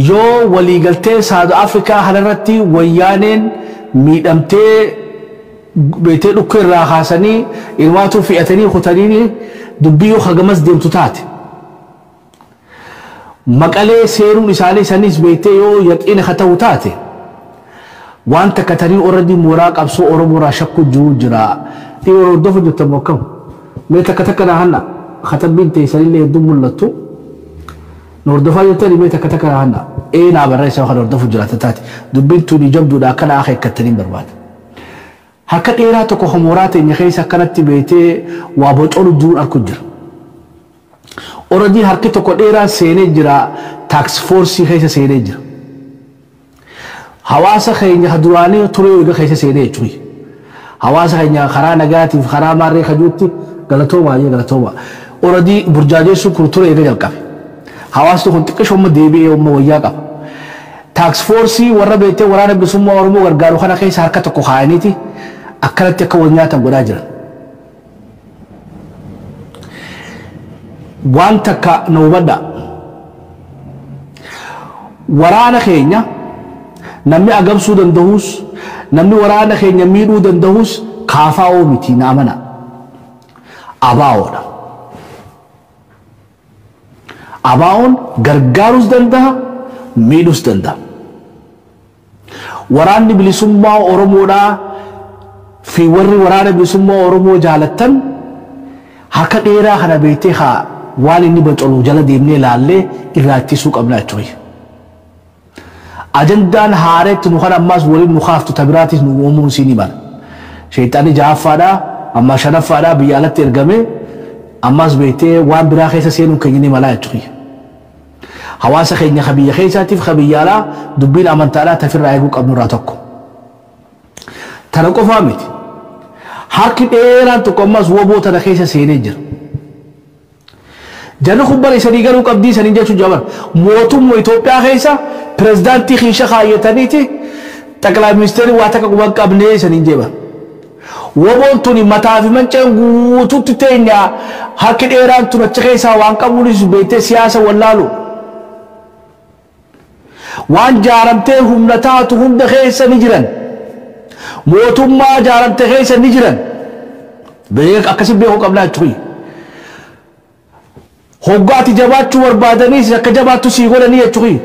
Yoo waliigaltee Saawud Afrikaa kanarratti wayyaaneen miidhamtee beetee dhukkee irraa kaasanii ilmaatuu fe'atanii kutanii dubbii yoo hagamas deemtu taate. Maqalee seenuun isaanii sanis beektee yoo yaqiina ka ta'u taate waan takka tanii already mooraa qabsoo Oromoo irraa shakkuu jiru jira. Dhiyoo hordofu jirtan moo akkam? Mee takka takka naa hanna. Katabbiin teessanillee hedduu mul'attu. Nu hordofaa jirtani mee takka takka naa hanna. Ee naa barreessa kan hordofu jiraata taate. Dubbiin tuni jabduudha akkana akeekkattanii barbaada. Harka dheeraa tokko kan mooraa teenya keessa akkanatti beektee waa bocolu jiruun arku jira. Already harki tokko dheeraan seenee jira, task force keessa seenee jira. Hawaasa keenya ka duraanii ture eega keessa seenee jechuudha. Hawaasa keenya karaa nagaatiif karaa maarree kajuutti galatooma baay'ee galatooma. Already burjaajessuun kun ture eega jalqabe. Hawaasni kun xiqqisho amma deebi'ee amma wayyaa qaba. Task force warra beektee waraana bilisummaa Oromoo gargaaru kana keessa harka tokko kaa'aniiti akkanatti akka wal nyaatan godhaa jiran. Waan takka na hubadhaa. Waraana keenya namni agabsuu danda'us, namni waraana keenya miidhuu danda'us KFO miti, na amana. ABOdha. ABOn gargaaruus danda'a, miidhuus danda'a. Waraanni bilisummaa Oromoodhaa fi warri waraana bilisummaa Oromoo jaalattan harka dheeraa kana beektee haa waan inni bocolu jala deemnee ilaallee irraa ittisuu qabna jechuudha. Ajandaan haareetti nu kan ammaas waliin nu kaaftu tabiraatis nu uumuun siin himala. Sheexanni jahaffaadhaa ammaa shanaffaadhaa biyya alatti ergame ammaas beektee waan biraa keessa seenuun keenya ni malaa jechuudha. Hawaasa keenya ka biyya keessaatiif ka biyya alaa dubbiin amantaadhaa tafirraa eeguu qabnu irraa tokko. Tana qofaa miti. Harki dheeraan tokko ammas woboo tana keessa seenee jira. Jarri kun bara isanii galuu qabdii isanii jechuun jaban mootummaa Itoophiyaa keessa pirezidaantii kiisha kaayyataniiti xaqilaa ministeerri waa takka quban qabnee isaniin jeeban. Woboon tuni mataa fi manceen guutuutti teenya harki dheeraan tun achi keessaa waan qabuunis beektee siyaasa wallaalu. Waan jaaramtee humna taatu hunda keessa ni jiran. Mootummaa jaaramte keessa ni jiran. Akkasi beekuu qabnaa jechuudha. Hoggaati jabaachuu barbaadaniis akka jabaattu sii godhanii jechuudha.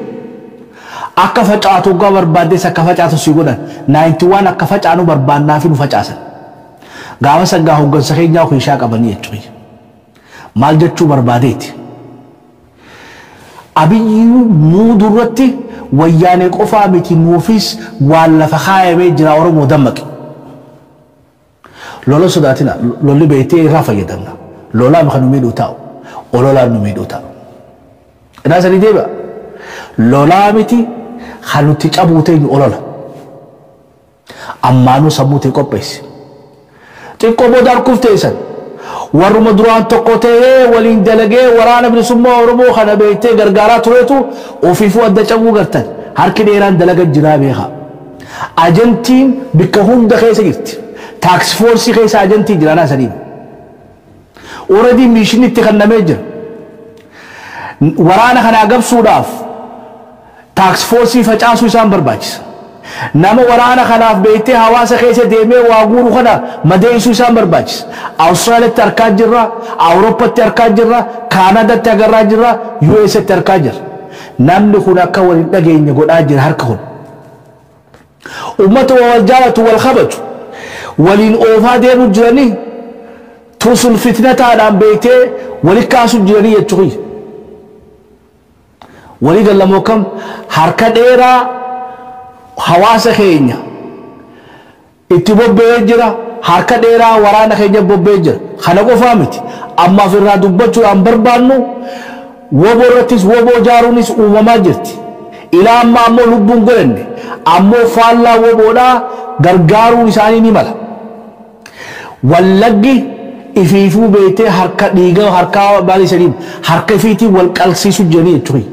Akka facaatu hoggaa barbaaddes akka facaatu sii godhan. 91 akka facaanu barbaannaa fi nu facaasan. Gaafa sangaa hoggansa keenyaa kiishaa qabanii jechuudha. Maal jechuu barbaadeeti? Abiyyi muuduu irratti wayyaanee qofaa miti nuufis waan lafa kaayamee jira Oromoo dammaqe. Lola sodaatina, lolli beektee irraa fayyadamna. Lolaan kan nu miidhuu taa'u, ololaan nu miidhuu taa'u. Inaa sanii deebi'a. Lolaa miti kan nuti cabuu teenyu olola. Ammaanuu sammuu ta'e qopheessi. Xiqqoo booda harkuuf teessan. Warruma duraan tokko ta'ee waliin dalagee waraana bilisummaa Oromoo kana beektee gargaaraa turetu ofiifuu adda cabuu gartan. Harki dheeraan dalaga jiraa beekaa. Ajantiin bikka hunda keessa jirti. Task force keessa ajantii jira naa saniin. Already mishinni itti kennamee jira. Waraana kana agabsuudhaaf task force facaasuu isaan barbaachisa. Nama waraana kanaaf beektee hawaasa keessa deemee waa guuru kana madeessuu isaan barbaachisa. Awustiraaliyaatti argaa jirra, Awurooppatti argaa jirra, Kaanaadaatti agarraa jirra, USAtti argaa jirra. Namni kun akka wal hin dhageenye godhaa jira harka kun. Uummata wal jaalatu wal kabaju waliin oofaa deemuu jiranii tusul fitnataadhaan beektee wali kaasuu jiranii jechuudha. Walii gallamoo kam harka dheeraa hawaasa keenya itti bobba'ee jira, harka dheeraa waraana keenya bobba'ee jira. Kana qofaa miti. Ammaaf irraa dubbachuudhaan barbaannu woboo irrattis woboo ijaaruunis uumamaa jirti. Ilaa ammaa ammoo lubbuun godhanne ammoo faallaa woboodhaa gargaaruun isaanii ni mala. Wallaggi ifiifuu beektee harka dhiigaa harkaa maal isanii harka ifiitiin wal qalsiisu jiranii jechuudha.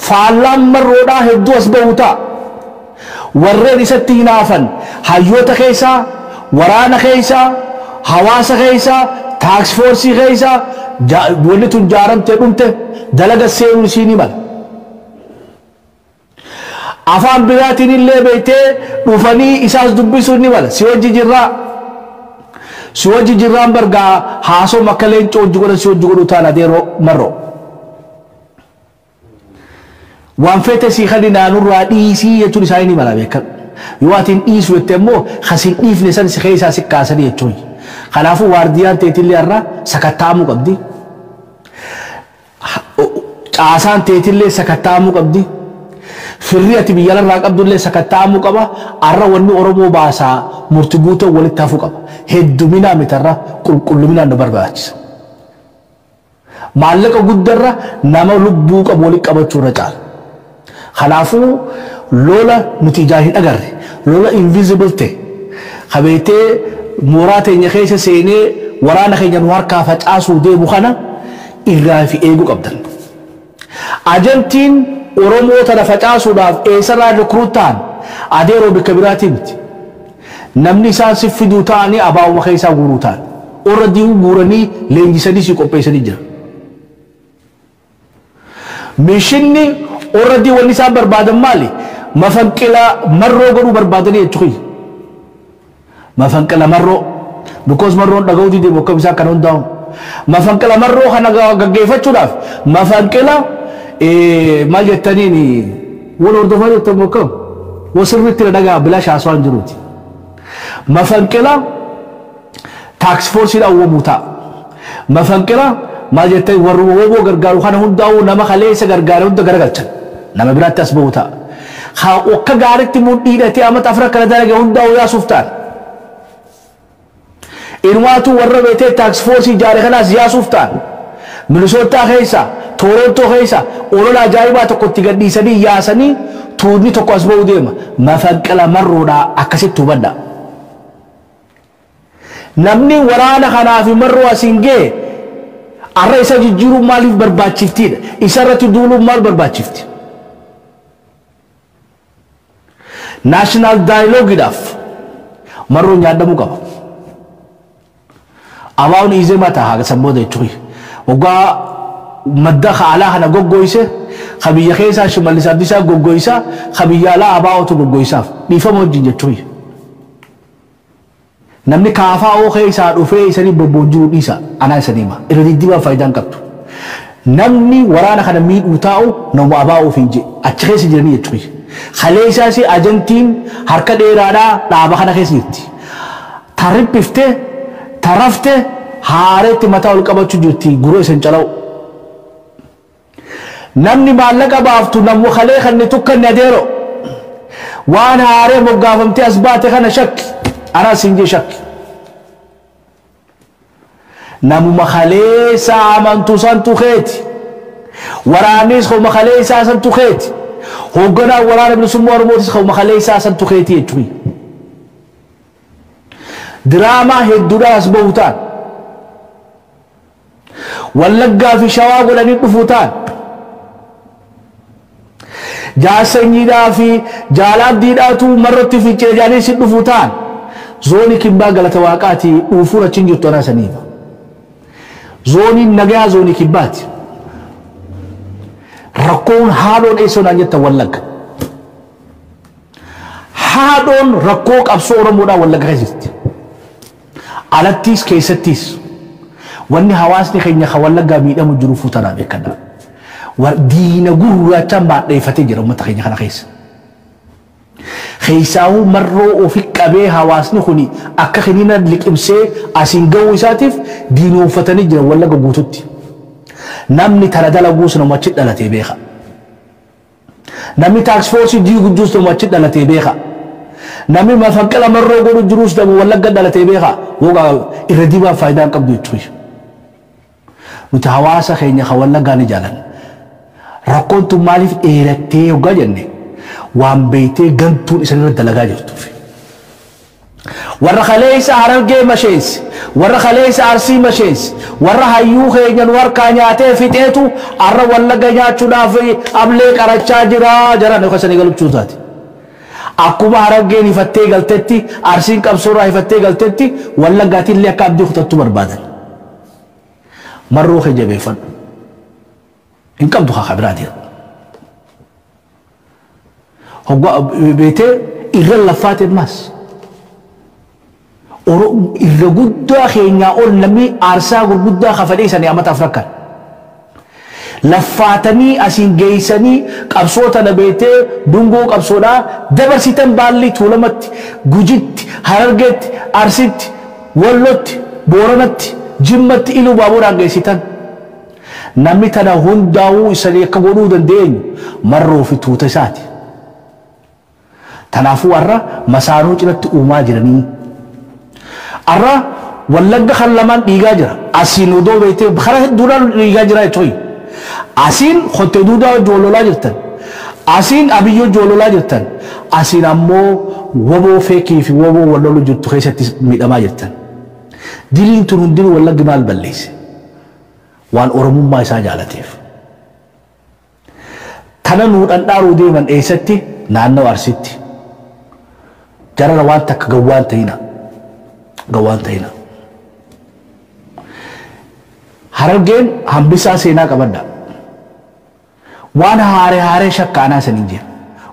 Faallaan marroodhaa hedduu as bahu ta'a. Warreen isatti hinaafan hayyoota keessaa, waraana keessaa, hawaasa keessaa, task force keessaa wanni tun jaaramtee dhumte dalaga seenuun isii ni mala. Afaan biraatiin illee beektee dhufanii isaas dubbisuun ni mala. Si wajji jirraa. Si wajji jirraan bargaa haasoo akka leencoo hojii godhan si wajji godhuu taana adeeroo marroo. Waan feete sii kan naanurraa dhiisii jechuun isaanii ni mala beekan. Yoo ati hin dhiisu jette immoo kasin dhiifne san si keessaa si kaasanii jechuun. Kanaafuu waardiyaan teetillee irraa sakatta'amuu qabdi. Caasaan teetillee sakatta'amuu qabdi. Firri ati biyya irraa qabdullee sakatta'amuu qaba. Arra wanni Oromoo baasaa murtii guutuu walitti hafuu qaba. Hedduminaa mitarra qulqulluminaan nu barbaachisa. Maallaqa guddarra nama lubbuu qabu walitti qabachuu irra caala. Kanaafuu lola nuti ijaan hin agarre, lola invisible ta'e, qabeetee mooraa teenya keessa seenee waraana keenya nu harkaa facaasuu deemu kana irraa fi eeguu qabdan. Ajantiin Oromoo tana facaasuudhaaf eessarraa recruit ta'an adeeroo bikka biraatii miti. Namni isaan si fiduu ta'anii abaa'uma keessaa guuruu ta'an. Already guuranii leenjisanii si qopheessanii jira. Mishinni already wanni isaan barbaadan maali? Mafanqila marroo godhuu barbaadanii jechuudha. Mafanqila marroo. Because marroon dhaga'uu didee akkam isaan kana hundaa'u. Mafanqila marroo kana gaggeeffachuudhaaf mafanqila maal jettaniin wal hordofaa jettan akkam? Wasirriitti na dhagaa bilaash haasawaan jiruuti. Mafanqila task forceiidhaan uumamuu ta'a. Mafanqila maal jettanii warri wooboo gargaaru kana hundaa'uu nama kaleessa gargaare hunda garagalchan. Nama biraatti as bahu ta'a. Akka gaariitti mudhiidhatee amata afran kana dalage hundaa'uu yaasuuf ta'an. Inumaatu warra beetee task force ijaare kanaas yaasuuf ta'an. Minisootaa keessa, Toorontoo keessa olola ajaa'ibaa tokko itti gadhiisanii yaasanii tuunni tokko as bahuu deema. Mafanqila marroodhaa akkasitti hubadha. Namni waraana kanaa fi marroo asiin ga'e arra isa jijjiiruun maaliif barbaachiftiidha? Isa irratti duuluun maal barbaachifti? National dialogueidhaaf marroon nyaadhamuu qaba. Abaa'uun iizee mataa haga san booda jechuudha. Waggaa madda alaa kana goggoyse, ka biyya keessaa Shimallis Abdiisaa goggoysa, ka biyya alaa abaa'ootu goggoysaaf dhiifama wajjin jechuudha. Namni kaafaa'oo keessaa dhufee isanii bobboonjiruu dhiisa anaa isanii hima. Irra diddibaan faayidaan qabdu. Namni waraana kana miidhuu taa'u nama abaa'oof hin jee achi keessa jiranii jechuudha. Kaleessaas ajantiin harka dheeraadhaa dhaaba kana keessa jirti. Tarriphiftee tarafte haareetti mataa ol qabachuu jirti guroo isan cala'u. Namni maallaqa baaftu namu kalee kan ni tukkanne adeero. Waan haaree moggaafamtee as baate kana shakki. Anaa siin jee shakki. Namuma kaleessa amantu santu keeti. Waraannis homa kaleessaa santu keeti. Hoogganaan waraana bilisummaa Oromootis homa kaleessaa santu keeti jechuudha. Diraamaa hedduudhaan as bahu ta'an. Wallaggaa fi Shawaa godhanii dhufuu ta'an. Jaarsanyiidhaa fi jaalaabdiidhaatu marrotti fincile jedhanii si dhufuu ta'an. Zoonii kibbaa galata waaqaati dhuufuun achi hin jirtu anaa saniifa. Zooniin nagayaa zoonii kibbaati. Rakkoon haadhoon eessoo naan jettan Wallagga. Haadhoon rakkoo qabsoo Oromoodhaa Wallagga keessa jirti. Alattiis keessattiis wanni hawaasni keenya kan Wallaggaa miidhamu jiru fuutanaa beekadha. Diina gurraachaan baadheeffatee jira uummata keenya kana keessa. Keessaawuu marroo ofi qabee hawaasni kuni akka kiniina liqimsee asiin ga'uu isaatiif diinoonfatanii jiran Wallagga guututti. Namni tana dalaguus nama achi dhalatee beeka. Namni task force diigu jirus nama achi dhalatee beeka. Namni mafanqila marroo godhu jirus nama Wallagga dhalatee beeka. Wogaa irra dibaan faayidaa hin qabdu jechuudha. Nuti hawaasa keenya kan Wallaggaa ni jaalanna. Rakkoon tun maaliif dheerattee hoggaa jenne waan beeytee gantuun isanirra dalagaa jirtuuf. Warra kaleessa Harargee masheensi, warra kaleessa Arsii masheensi, warra hayyuu keenya nu harkaa nyaatee fixeetu arra Wallagga nyaachuudhaaf ablee qarachaa jira jaran yookaan sanii galuchuu taate. Akkuma Harargeen hifattee galtetti, Arsiin qabsoorraa hifattee galtetti, Wallaggaatillee akka abdii kutattu barbaadan. Marroo kee jabeeffadhu. Hin qabdu haa biraati. Hoggaa beetee irra laffaate mas. Irra guddaa keenyaa ol namni aarsaa gurguddaa kafadhee isanii amataaf rakkan. Laffaatanii asiin geessanii qabsoo tana beetee dungoo qabsoodhaa dabarsitan Baalli Tuulamatti, Gujitti, Harargeetti, Arsitti, Wallotti, Booranatti, Jimmatti, Iluu Baaburaan geessitan. Namni tana hundaa'uu isanii akka godhuu dandeenyu Marroo fi tuuta isaati. Kanaafuu har'a masaanuu cinatti uumaa jiranii. Har'a Wallagga kan lamaan dhiigaa jira. Asiin odoo beektee karaa hedduudhaan dhiigaa jira jechuudha. Asiin kottee duudaa wajjin wal lolaa jirtan. Asiin Abiyyi wajjin wal lolaa jirtan. Asiin ammoo woboo feekii fi woboo wal loluu jirtu keessatti miidhamaa jirtan. Diliin tun hundinuu Wallaggi maal balleesse? Waan Oromummaa isaa jaalateef. Tana nuu dhandhaaruu deeman eessatti? Naannoo Arsitti. Jarana waan takka gawwaan ta'ina. Gawwaan ta'ina. Harargeen hambisaa seenaa qabadha. Waan haare haaree shakkaanaa saniin jira.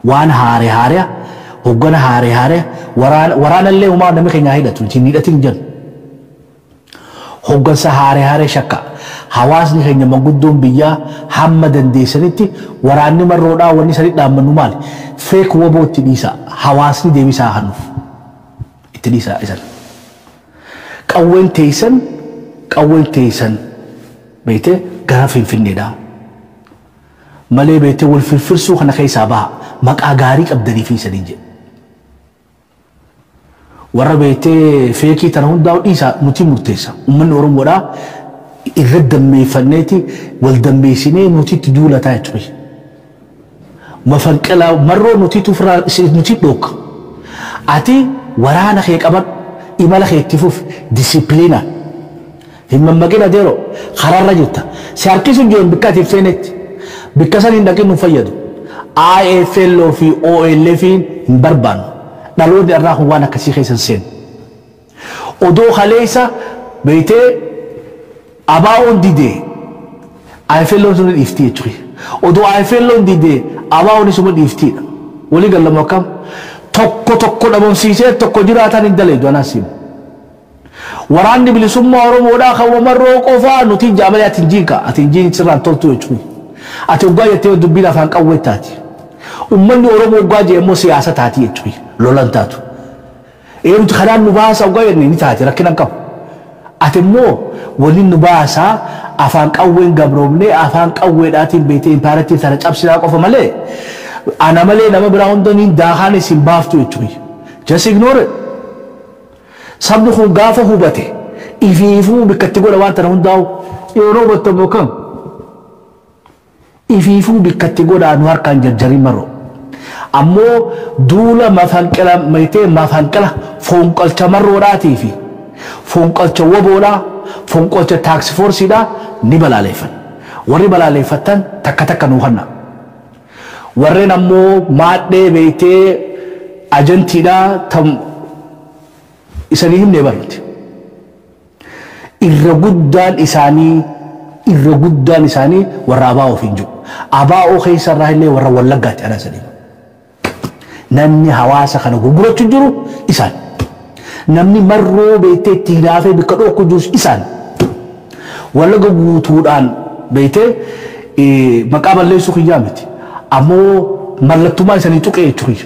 Waan haare haare hoggana haare haare waraanallee humaa namni keenya hidhatu hin hidhatin jennu. Hoggansa haare haaree shakka. Hawaasni keenya manguddoon biyyaa hamma dandeessanitti waraanni Marroodhaa wanni sanii dhaammannu maali? Fake woboo itti dhiisa. Hawaasni deebisaa hanuuf. Itti dhiisa isan. Qawween teessan beektee gara Finfinneedha. Malee beektee wal firfirsuu kana keessaa baha. Maqaa gaarii qabdanii fi sanii jedhe. Warra beektee feekii tana hundaa'u dhiisa, nuti murteessa. Uummanni Oromoodhaa irra dammeeffanneeti wal dammeessinee nuti itti duulataa jechuudha. Mafanqala Marroo nuti ofirraa nuti dhooka. Ati waraana kee qabadhu, imala kee itti fufi discipline. Hin mammaqin adeero, karaarra jirta. Si harkisuun jiran bikka ati feenetti. Bikka san hin dhaqin nu fayyadu. IFLO fi OLF hin barbaannu. Dhaloonni irraa kun waan akkasii keessa hin seenu. Odoo kaleessa beektee ABO'n didee IFLO'n sun dhiiftii jechuudha. Odoo IFLO'n didee ABO'n isuma dhiiftiidha. Walii gallamu akkam? Tokko tokko dhabamsiisee tokko jiraatan hin daleedu anaas himu. Waraanni bilisummaa Oromoodhaa kan Marroo qofaa nuti jaamalee ati hin jiinka, ati hin jiin sirraan toltu jechuudha. Ati hoggaa jettee dubbiin afaan qawwee taati. Uummanni Oromoo hoggaa jee immoo siyaasa taati jechuudha. Lolan taatu. Eenyutu kanaan nu baasa hoggaa jenne ni taati, rakkina hin qabu. Ati immoo waliin nu baasaa afaan qawween gabroomnee afaan qawweedhaatiin beektee impaarattii tana cabsinaa qofa malee ana malee nama biraa hunda niin daakaan isin baaftu jechuudha. Just ignore it. Sabni kun gaafa hubate ifiifuu bikkatti godha waan tana hundaa'u yeroo hubattamu kam ifiifuu bikkatti godhaa nu harkaan jarjarii Marroo. Ammoo duula mafanqila meetee mafanqila fonqolcha Marroodhaatii fi fonqolcha woboodhaa, fonqolcha task forceiidhaa ni balaaleeffan. Warri balaaleeffattan takka takka nuu kanna. Warreen ammoo maadhee beektee agentiidhaa tam isanii himnee barnuti. Irra guddaan isaanii warra ABO hin jiru. ABO keessa irraa illee warra Wallaggaatti ana sadii. Namni hawaasa kana gurgurachuu jiru isaan. Namni Marroo beektee itti hinaafee bikka dhokku jirus isaan. Wallagga guutuudhaan beektee maqaa balleessuu kiyyaa miti. Ammoo mallattummaa isanii tuqee jechuudha.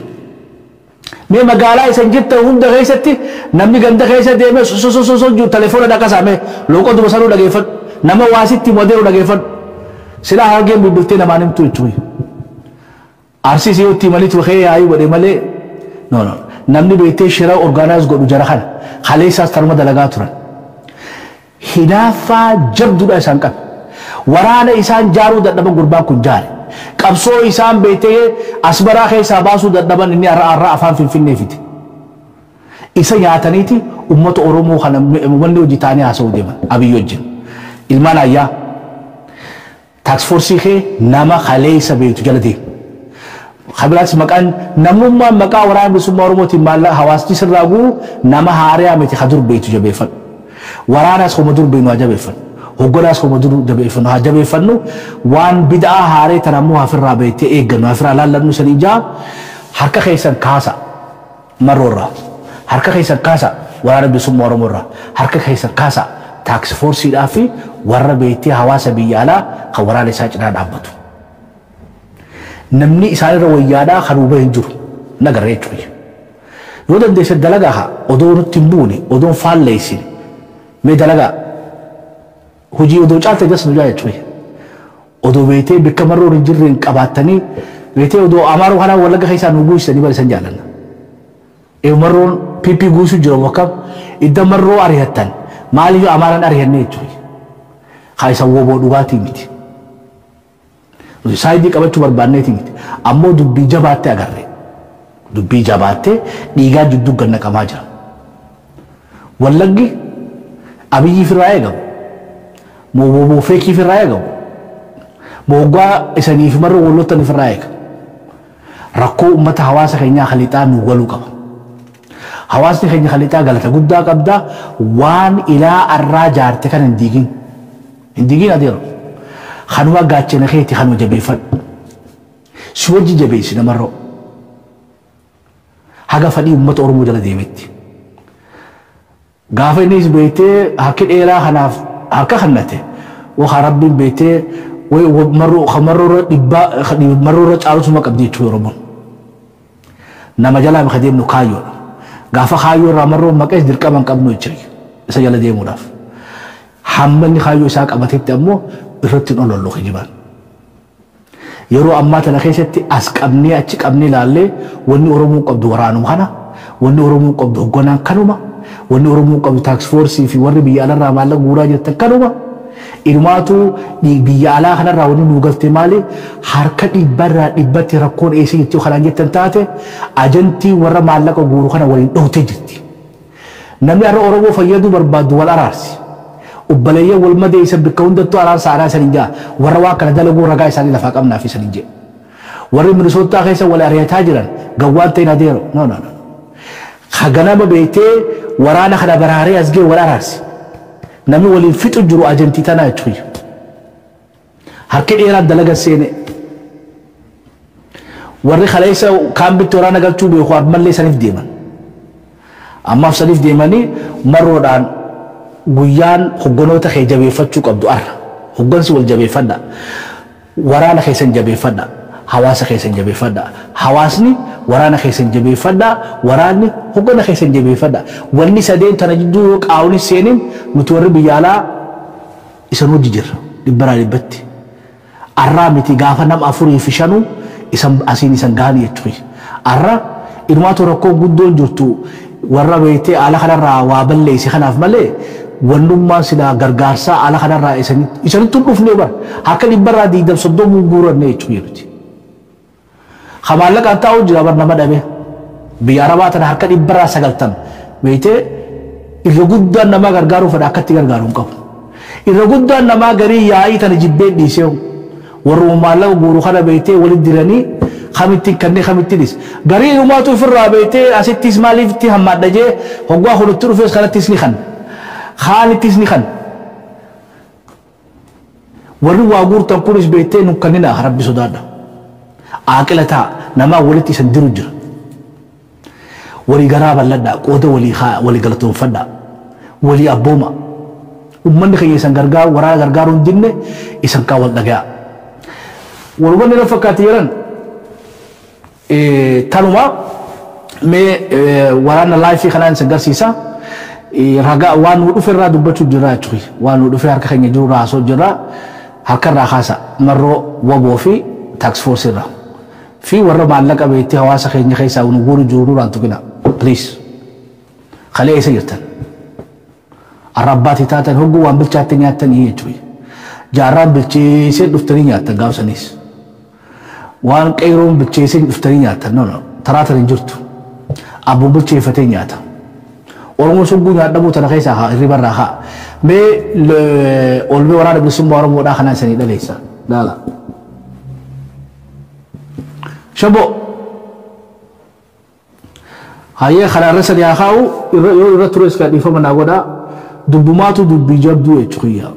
Mee magaalaa isan jirtan hunda keessatti namni ganda keessa deemee sosososo jiru telefoona dhaqasaa, mee loqoduma sanuu dhageeffadhu. Nama waasitti modeeru dhageeffadhu. Silaa Harargeen bilbiltee namaan himtu jechuudha. Arsiis yoo itti himanii ture yaa'ii godhe malee, no, no, namni beektee shira organize godhu jara kana kaleessaas tanuma dalagaa turan. Hinaaffaa jabduudha isaan qabe. Waraana isaan jaaruu dadhaban gurbaan kun jaare. Qabsoo isaan beektee Asmaraa keessaa baasuu dadhaban inni har'a har'a afaan Finfinnee fide. Isa nyaataniiti uummata Oromoo kana wanni hojii ta'anii haasa'uu deeman Abiyyi wajjin. Ilmaan ayyaa task force kee nama kaleessa beektu jala deemu. Kabiraas maqaan namummaan maqaa Waraana Bilisummaa Oromootiin maallaqa hawaasni sirraa guuru nama haariyaa miti, ka dur beektu jabeeffadhu. Waraanaas homa dur beeknu haa jabeeffannu. Hogganaas homa dur jabeeffannu haa jabeeffannu. Waan bid'aa haaree tana ammoo hafirraa beektee eeggannu, hafirraa laallannu sanii ijaa Harka keessan kaasa marroorraa, harka keessan kaasa waraana bilisummaa Oromoorraa, harka keessan kaasa task forceiidhaa fi warra beektee hawaasa biyya alaa kan waraana isaa cinaa dhaabbatu. Namni isaanirra wayyaadhaa kan hubee hin jiru nagarra jechuudha. Yoo dandeessan dalagaa haa odoo nutti hin buune, odoo hin faalleessine, mee dalagaa hojii odoo caalte jas nu jaa jechuudha. Odoo beektee bakka marroon hin jirre hin qabaattanii beektee odoo Amaaroo kanaan Wallagga keessaa nu guuysanii bari san jaalanna. Marroon PP guusuu jiru akkam idda marroo ari'attan maaliif Amaaraan ari'anne jechuudha. Haa isa woboo dhugaatii miti. Nuti side qabachuu barbaanneeti miti. Ammoo dubbii jabaattee agarre. Dubbii jabaattee dhiigaa jidduu gad naqamaa jira. Wallaggi Abiyyi firraa eegamu. Moo woboo fake firraa eegamu. Moo waggaa isaniif marroo wallottan firraa eega. Rakkoo uummata hawaasa keenyaa kalixaa nu galuu qaba. Hawaasni keenya kalixaa galata guddaa qabda, waan ilaa arraa jaarte kan hin diigin. Hin diigin adeero. Kanuma gaachana keeti, kanuma jabeeffadhu. Si wajji jabeessi namarroo. Haga fadhii uummata Oromoo jala deemetti. Gaafa innis beektee harki dheeraa kanaaf harka kannate waxa Rabbiin beektee marroo dhibbaa marroo caalusuma qabdi jechuudha Oromoon. Nama jalaa maka deemnu kaayyoodha. Gaafa kaayyoo irraa marroo maqees dirqama hin qabnu jechuudha isa jala deemuudhaaf. Hamma inni kaayyoo isaa qabatetti ammoo irratti hin olollu kijibaan. Yeroo ammaa tana keessatti as qabnee achi qabnee ilaallee, wanni Oromoo qabdu waraanuma kana, wanni Oromoo qabdu hoogganaan kanuma, wanni Oromoo qabdu task force fi warri biyya alarraa maallaqa guuraa jirtan kanuma. Inumaatu biyya alaa kanarraa wanni nuu galte maali? Harka dhibbarraa dhibbatti rakkoon eessa jirti kanaan jettan taate, ajantii warra maallaqa guuru kana waliin dhootee jirti. Namni har'a Oromoo fayyaduu barbaadu wal araarsi. Obboleeyyan wal madeessan bakka hundattuu araarsa aadaa isaanii jaa, warra waa kana dalaguu ragaa isaanii lafaa qabnaa fi isaanii jee. Warri Minisootaa keessa wal ari'ataa jiran gawwaan ta'in adeero. No, no, no. Ganama beektee waraana kana baraaree as ga'e wal araarsi. Namni waliin fixu jiru ajantii tanaa jechuudha. Harki dheeraan dalaga seene. Warri kaleessa kaambitti waraana galchuu beeku ammallee saniif deeman. Ammaaf saniif deemanii marroodhaan guyyaan hogganoota kee jabeeffachuu qabdu arra. Hoggansi wal jabeeffadha. Waraana keessan jabeeffadha. Hawaasa keessan jabeeffadha. Hawaasni waraana keessan jabeeffadha. Waraanni hoggana keessan jabeeffadha. Wanni sadeen tana jidduu yoo qaawni seenin, nuti warri biyya alaa isan hojii jirra. Dhibbaraa dhibbatti. Arraa miti, gaafa nama afurii fi shanuu isan asiin isan gahanii jechuudha. Arra inumaatu rakkoo guddoon jirtu warra beektee haala kanarraa waa balleesse kanaaf malee, wannummaan silaa gargaarsaa haala kanarraa isanitti hin dhufne bara harka 20% guuranne jechuudha nuti. Ka maallaqaan taa'u jira bar nama dhabe. Biyya Arabaa tana harka 90% beektee irra guddaan namaa gargaaruu fedha, akkatti gargaaruu hin qabu. Irra guddaan namaa garii yaa'ii tana jibbeen dhiisee warra maallaqa guuru kana beektee walitti diranii kamittiin kanneen kamittiinis garii dhumaatu ofirraa beektee asittis maaliif itti hammaadha jee hoggaa kunutti dhufes kanattis ni kan kaanittis ni kan. Warri waa guurtan kunis beektee nu kannina, Rabbi sodaadha. Aaqila ta'a, namaa walitti isan diru jira. Walii garaa bal'adhaa, qooda walii walii galatoonfadhaa, walii abbooma. Uummanni keenya isan gargaaru, waraana gargaaruu hin dinne, isan kaa wal dhaga'a. Walumanni na fakkaate jedhan tanuma. Mee waraana live kanaan isin garsiisa. Ragaa waan nu dhufe irraa dubbachuu jirra jechuudha. Waan nu dhufe harka keenya jiru irraa haasoo jirra. Harka irraa kaasa marroo, waboo fi task force irraa. Fi warra maallaqa beektee hawaasa keenya keessaa nu guuru jiru nurraan tuqina. Please. Kalee eessa jirtan? Arra abbaatii taatan hogguu waan bilchaatte nyaattanii jechuudha. Jaarraan bilcheessee dhuftanii nyaattan gaafsaniis. Waan qeeroon bilcheessee dhuftanii nyaattan. No, no. Taraa hin jirtu. Abbuun bilcheeffatee nyaata. Oromoon sogguu nyaadhamuu tana keessaa haa hirribarraa haa. Mee olmee waraana bilisummaa Oromoodhaa kanaan isanii dhaleessa. Laala. Shaboo. Hayyee, kana irra sadi haa kaa'u, yoo irra tures kan dhiifama naa godhaa. Dubbumaatu dubbii jabduu jechuudha.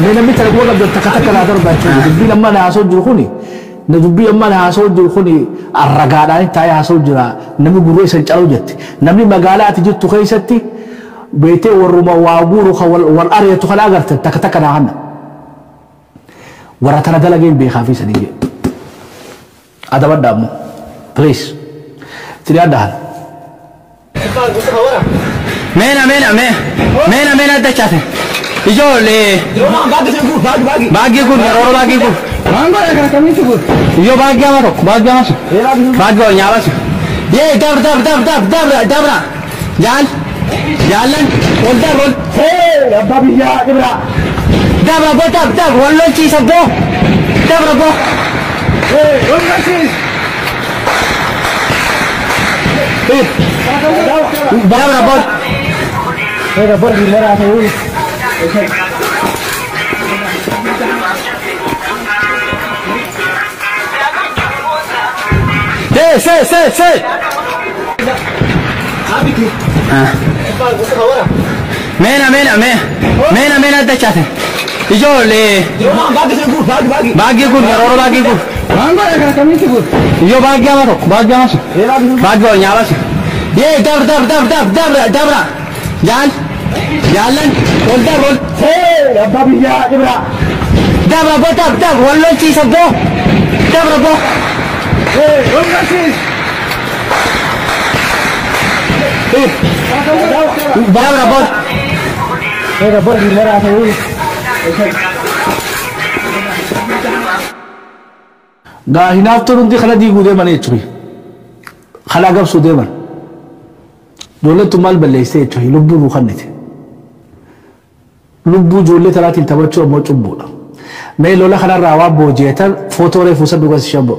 Mee namni tana quba qabdan takka takka naa darba jechuudha. Dubbiin amma na haasoo jiru kuni Na dubbii amma na haasa'u jiru kun arragaadhaan taa'ee haasa'u jira. Namni gurra isan caluu jette. Namni magaalaa ati jirtu keessatti beetee warruma waa guuru kan wal ari'atu kan agartan takka takka naa hanna. Warra tana dalageen beekaa fi sanii jedhe. Adabadha ammoo. Please. Itti dhiyaadhaa. Meena meena mee meena meena dachaate. Ijoollee baagii kun yeroo baagii kun. Ijoo baagii ama tokko baagii ama sun baagii ol nyaaba sun. Yee dabra dabra dabra dabra dabra dabra jaal jaallan ol dabra ol. Abbaa biyyaa Ibraa. Dabra boo dabra dabra wal lolchiisa boo dabra boo. Dabra boo. Hey, say, say, say. Meena meena mee meena meena dachaate. Ijoollee baagii kun yeroo baagii kun. Ijoo baagii ama tokko baagii ama sun baagii ol nyaaba sun. Yee dabra dabra dabra dabra dabra dabra jaal jaallan ol dabra ol. Abbaa biyyaa Ibraa. Dabra boo dabra dabra wal lolchiisa boo dabra boo. Dabra boo. Gaa hinaaftuun hundi kana diiguu deeman jechuudha. Kana gabsuu deeman. Ijoolleen tun maal balleessite jechuudha. Lubbuu nuu kennite. Lubbuu ijoollee tanaatiin taphachuu ammoo cubbuudha. Mee lola kanarraa waan booji'atan footoo reefuu san dhugas shabbo.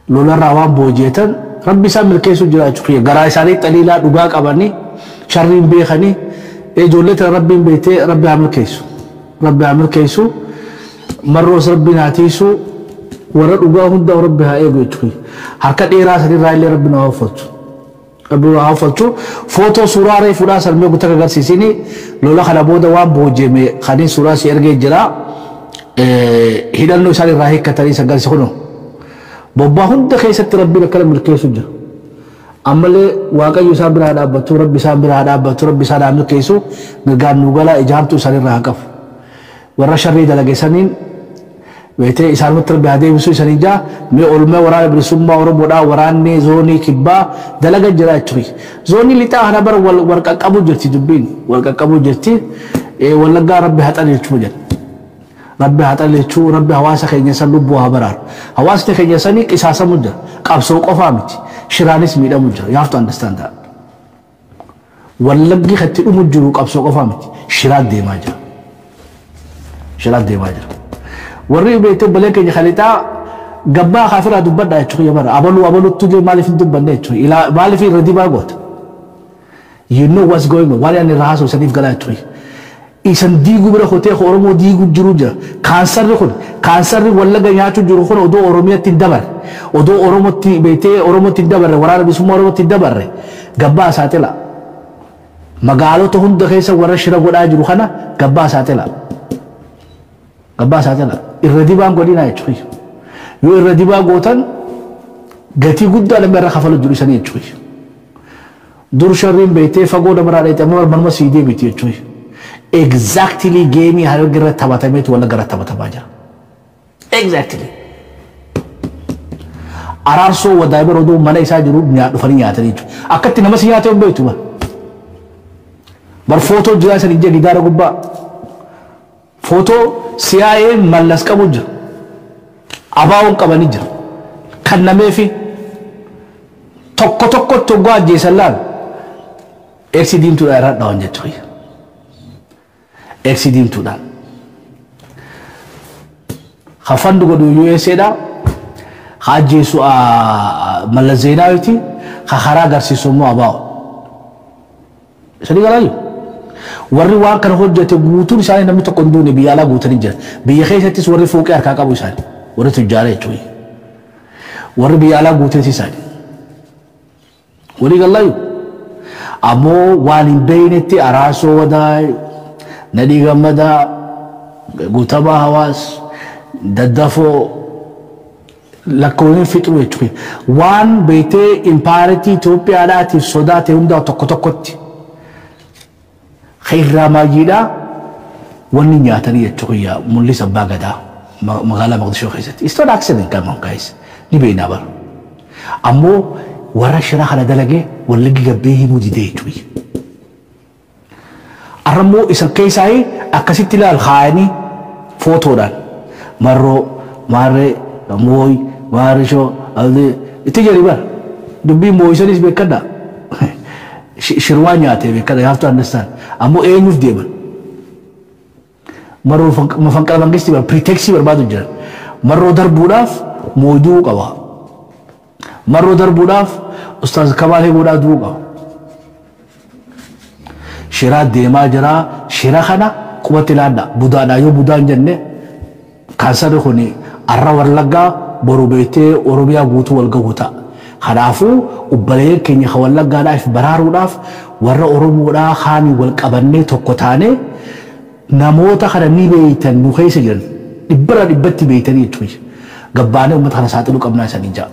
Lolarraa waan booji'atan rabbi isaan milkeessuu jira jechuudha. Garaa isaanii xaliilaa dhugaa qabanii sharriin beekanii ijoollee tana rabbiin beektee rabbi haa milkeessu. Rabbi haa milkeessu. Marroos rabbiin haa tiisu. Warra dhugaa hunda rabbi haa eegu jechuudha. Harka dheeraa sanirraa illee rabbi nu haa uffatu. Rabbi nu haa uffatu. Footoo suuraa reefuudhaa salmee guutuu agarsiisini lola kana booda waan booji'ame kaniin suuraa si ergee jira. Hidhannoo isaan irraa hiikkatanii isa agarsiisa kunoo. Bobbaa hunda keessatti rabbiin akkana milkeessu jira. Ammallee Waaqayyo isaan bira haa dhaabbatu, rabbi isaan bira haa dhaabbatu, rabbi isaan haa milkeessu, mirgaan nuu galaa ijaamtuu isaan irraa haa qabu. Warra sharrii dalage saniin beektee isaanumatti rabbi haa deebisu isanii jaa mee oolmaa waraana bilisummaa Oromoodhaa waraanni zoonii kibbaa dalaga jira jechuudha. Zoonii lixaa kana bara wal qaqqabu jirti dubbiin wal qaqqabu jirti. Wallaggaa rabbi haa xaleelchuu jedha. Rabbi haa xaleelchuu, rabbi hawaasa keenya san lubbuu haa baraaru. Hawaasni keenya sanii qisaasamu jira. Qabsoo qofaa miti. Shiraanis miidhamu jira. You have to understand that. Wallaggi kan itti dhumu jiru qabsoo qofaa miti. Shiraan deemaa jira. Shiraan deemaa jira. Warri beektee obboleen keenya kan lixaa gabbaa kaafiraa dubbadhaa jechuudha bara. Abaluu abaluttu illee maaliif hin dubbanne jechuudha. Ilaa maaliif irra dibaa goota. You know what's going on. Waan inni irra haasa'u saniif galaa jechuudha. Isan diiguu bira kotee Oromoo diiguu jiru jira. Kaansarri kun kaansarri Wallaga nyaachuu jiru kun odoo Oromiyaatti hin dabarre. Odoo Oromootti beektee Oromootti hin dabarre waraana bilisummaa Oromootti hin dabarre gabbaa saaxila. Magaalota hunda keessa warra shira godhaa jiru kana gabbaa saaxila. Gabbaa saaxila. Irra dibaan godhinaa jechuudha. Yoo irra dibaa gootan gatii guddaa namni irra kafalu jiru isanii jechuudha. Dur sharriin beektee fagoo namarraa dheete amma manuma sii deebiti jechuudha. Exactly geemii Harargee irratti taphatameetu Wallagga irratti taphatamaa jira. Exactly. Araarsoo wadaay bara odoo mana isaa jiru dhufanii nyaatanii jechuudha. Akkatti nama si nyaatee hin beektu bara. Bar footoo jiraa san ijja gidaara gubbaa. Footoo CIA mallas qabu jira. Abaa'oon qabanii jira. Kan nameefi tokko tokkotti hoggaa ajjeesan laal. Eeksi diimtuudhaan irra dhawan jechuudha. Eeksi diimtuudhaan. Ka fandu godhu USA dha. Ka ajjeesu Mallas Zeenaawiti. Ka karaa agarsiisu immoo abaa'o. Sanii galaayu. Warri waan kana hojjete guutuun isaanii namni tokko hin duune biyya alaa guutanii jira. Biyya keessattis warri fooqee harkaa qabu isaanii. Warri tujjaara jechuudha. Warri biyya alaa guutees isaanii. Walii galaayu. Ammoo waan hin beeynetti Araarsoo Wadaay, Nadhii Gammadaa, Guutamaa Hawaas, Daddafoo, Lakkoofni fixuu jechuudha. Waan beektee impaayeritii Itoophiyaadhaatiif sodaa ta'e hundaa tokko tokkotti. Irraa maayyiidhaa wanni nyaatanii jechuudha mul'isa abbaa gadaa magaalaa Maqdishoo keessatti. It's not accident, come on guys. Ni beeknaa bara. Ammoo warra shira kana dalagee wallaggi gabbee himuu didee jechuudha. Arrammoo isan keessaa akkasitti ilaal kaayanii footoodhaan marroo maarree mooyi maarishoo itti jedhi bara dubbii mooyisanis beekadha. Shirwaa nyaatee beekadha, you have to understand. Ammoo eenyuuf deeman? Marroo mafanqala mangistii bara pretext barbaadu jiran. Marroo darbuudhaaf mooyiduu qaba. Marroo darbuudhaaf Ustaaz Kamaal Heebuudhaa du'uu qaba. Shiraa deemaa jira. Shira kana qubatti ilaalla. Budaadhaa yoo budaa hin jenne kaansarri kun arra Wallaggaa boru beektee Oromiyaa guutuu wal gahu ta'a. Kanaafuu obboleeyyan keenya kan Wallaggaadhaaf baraaruudhaaf warra Oromoodhaa kaanii wal qabannee tokko taanee namoota kana ni beeytan nu keessa jiran dhibbarraa dhibbatti beeytanii jechuudha. Gabbaanee uummata kana saaxiluu qabnaa isaanii ja'a.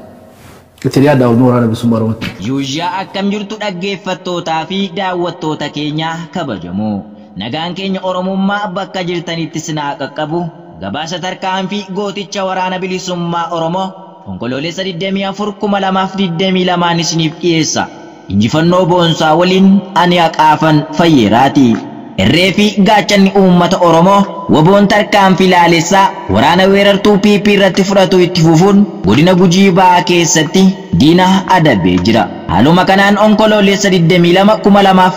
Itti dhiyaadhaa ol waraana bilisummaa Oromootti. Yuuzhaa akkam jirtu dhaggeeffattootaa fi daawwattoota keenya kabajamoo. Nagaan keenya Oromummaa bakka jirtanitti sinaa qaqqabu. Gabaasa tarkaanfii gooticha waraana bilisummaa Oromoo Onkoloolessa 24 2022 isiniif dhiyeessa. Injifannoo boonsaa waliin ani haqaafan fayyeeraati. Irree fi gaachanni uummata Oromoo waboon tarkaanfii laalessaa waraana weerartuu PP irratti fudhatu itti fufuun godina Gujii Ba'aa keessatti diina adabee jira. Haaluma kanaan Onkoloolessa 22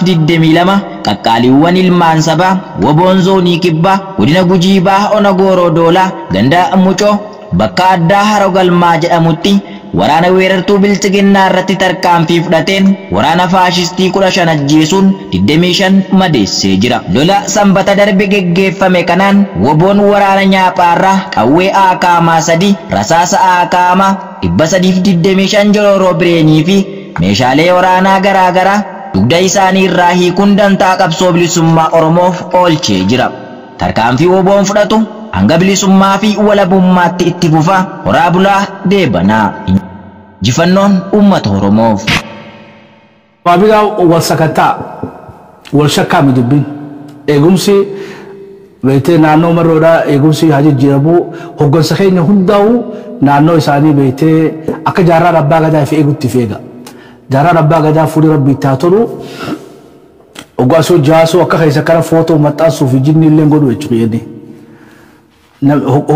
2022 qaqqaaliiwwan ilmaan sabaa waboon zoonii kibbaa godina Gujii Ba'aa ona Gooroo Doolaa ganda Mucoo bakka addaa Haroo Galmaa jedhamutti waraana weerartuu bilchiginnaa irratti tarkaanfii fudhateen waraana faashistii 15 ajjeesuun 25 madeessee jira. Lola sanbata darbe geggeeffame kanaan waboon waraana nyaaphaarraa qawwee aakaamaa 3 rasaasa aakaamaa 325 jororoo bireenii fi meeshaalee waraanaa garaagaraa dugda isaanii irraa hiikuun dantaa qabsoo bilisummaa Oromoof oolchee jira. Tarkaanfii waboon fudhatu hanga bilisummaa fi walabummaatti itti fufa. Horaa bulaa deebanaa. Injifannoon uummata Oromoof. Waabigaa wal sakattaa wal shakkaami dubbiin eegumsi beektee naannoo marroodhaa eegumsi haa jijjiiramuu hoggansa keenya hundaa'u naannoo isaanii beektee akka jaarraan abbaa gadaa fi eegutti fi eega. Jaarraan abbaa gadaa fuulli rabbii itti haa tolu hoggaasoo jaasoo akka keessa kana footoo maxxansuu fi jinni illee godhu jechuudha inni.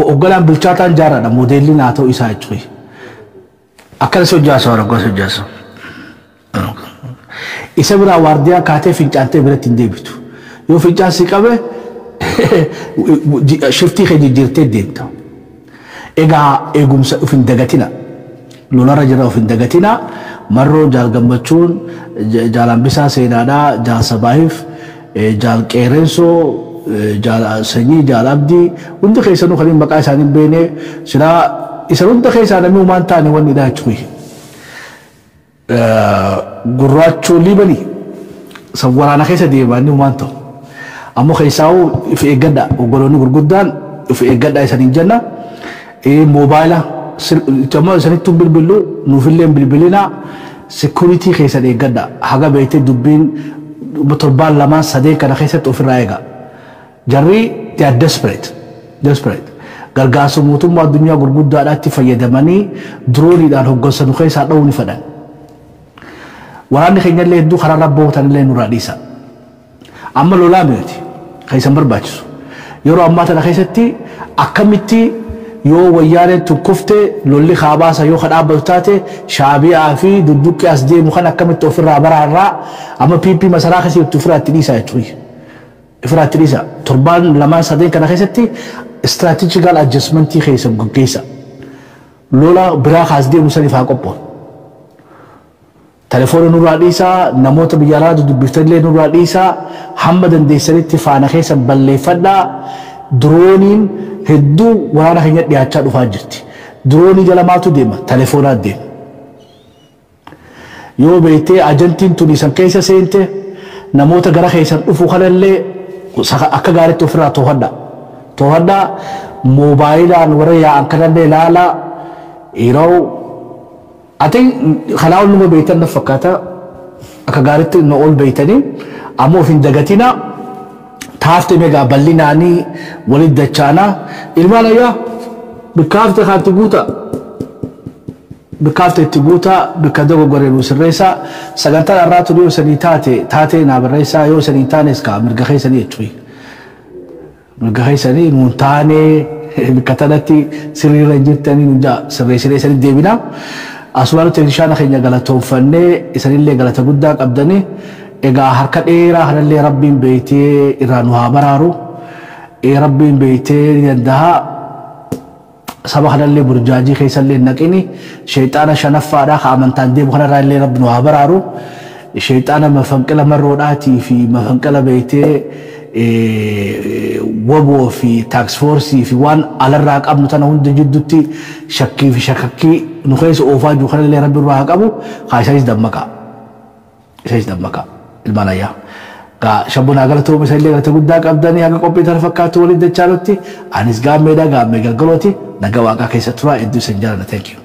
Hogganaan bilchaataan jaarraadha moodeelliin haa ta'u isaa jechuudha. Akkana si hojjaasoo hoggaasoo hojjaasoo. Isa biraa waardiyaa kaatee fincaantee biratti hin deebitu. Yoo fincaan si qabe shiftii kee jijjiirtee deemta. Egaa eegumsa of hin dagatina. Lolarra jira of hin dagatina. Marroo jaal gammachuun jaal hambisaa seenaadhaa jaal sabaahiif jaal qeerrensoo jaal sanyii jaal abdii hundi keessanuu kan maqaa isaanii hin beekne silaa isa hunda keessaa namni humaan taane wanni dha jechuudha. Gurraachuu liibanii san waraana keessa deemaa inni humaan ta'u. Ammoo keessaa'uu if eeggadha oggoloonni gurguddaan if eeggadha isaniin jenna. Moobaayila ammoo isanitti hin bilbillu nuufillee hin bilbilinaa security keessan eeggadha haga beektee dubbiin torbaan lamaan sadeen kana keessatti ofirraa eega. Jarri they are desperate desperate. Gargaarsa mootummaa addunyaa gurguddaadhaatti fayyadamanii dirooniidhaan hoggansa nu keessaa dha'uu ni fedhan. Waraanni keenyallee hedduu karaa rabbootan illee nurraa dhiisa. Amma lolaa miti kan isan barbaachisu. Yeroo ammaa tana keessatti akkamitti yoo wayyaaneen tun kufte lolli kaabaasa yoo ka dhaabbatu taate shaabiyaa fi dudduqqi as deemu kan akkamitti ofirraa baraarraa amma PP masaraa keessatti ofirraa itti dhiisa jechuudha. Ofirraa itti dhiisa. Torbaan lamaan sadeen kana keessatti strategical adjustmentii keessa gaggeessa. Lola biraa kaas deemu saniif haa qophaa'u. Telefoona nurraa dhiisaa, namoota biyya alaa dubbiftanillee nurraa dhiisaa, hamma dandeessanitti faana keessan balleeffadhaa. Dirooniin hedduu waraana keenya dhiyaachaa dhufaa jirti. Diroonii jala maaltu deema? Telefoonaa deema. Yoo beektee ajantiin tun isan keessa seente namoota gara keessan dhufu kanallee akka gaariitti ofirraa to'adhaa. To'adhaa moobaayilaan warra yaa'an kanallee ilaalaa. Yeroo ati kanaa ol numa beektan na fakkaata, akka gaariitti nu ol beektanii ammoo of hin dagatina. Taafte meegaa bal'inaanii walit dachaanaa ilmaan ayyaa bikkaafte kaatti guuta, bikkaafte itti guuta, bikka dogoggoree nu sirreessaa. Sagantaan har'aa tun yoo sanii taate taatee naa barreessaa, yoo sanii taanes kaa mirga keessanii jechuudha. Mirga keessanii nuun taanee bikka tanatti sirriirra hin jirtanii nu jaa sirreessinee sanii deebina. Asumaan teeknishaana keenya galatoonfannee isanillee galata guddaa qabdanii. Egaa harka dheeraa kanallee Rabbiin beektee irraa nu haa baraaru. Rabbiin beektee ni danda'a. Saba kanallee burjaajii keessallee naqini. Sheexaana shanaffaadhaa ka amantaan deemu kanarraa illee Rabbi nu haa baraaru. Sheexaana mafanqila marroodhaatii fi mafanqila beektee waboo fi task force fi waan alarraa qabnu tana hunda jidduutti shakkii fi shakakkii nu keessa oofaa jiru kanallee Rabbi irraa haa qabu. Haa isaanis dammaqaa. Isaanis dammaqaa. Ilmaan ayyaa. Gaa shabbunaa galatooma, isa illee galata guddaa qabdanii. Haga qophii tana fakkaatu waliin dachaanutti anis gaammeedha, gaammee galgalooti. Nagaa waaqaa keessa turaa, hedduu isin jaalladha. Thank you.